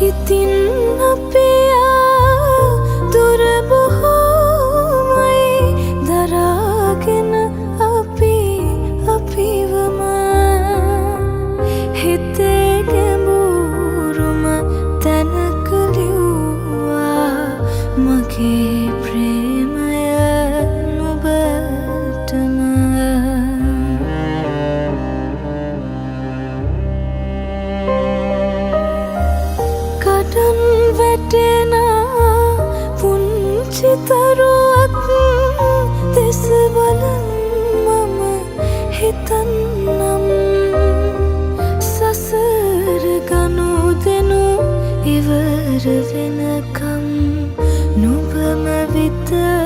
ඉතින් අපේ දුර බොහෝමයි දරාගෙන අපි අපිවම හිතේ ගැඹුරුම තැනක ලිව්වා මගේ ප්‍රේමය නුඹටම. කඩන් වැටෙන පුංචි තරුවක් දෙස බලන් මම හිතන්නම්, සසර ගනුදෙනු ඉවර වෙනකම් නුඹම විතරයි.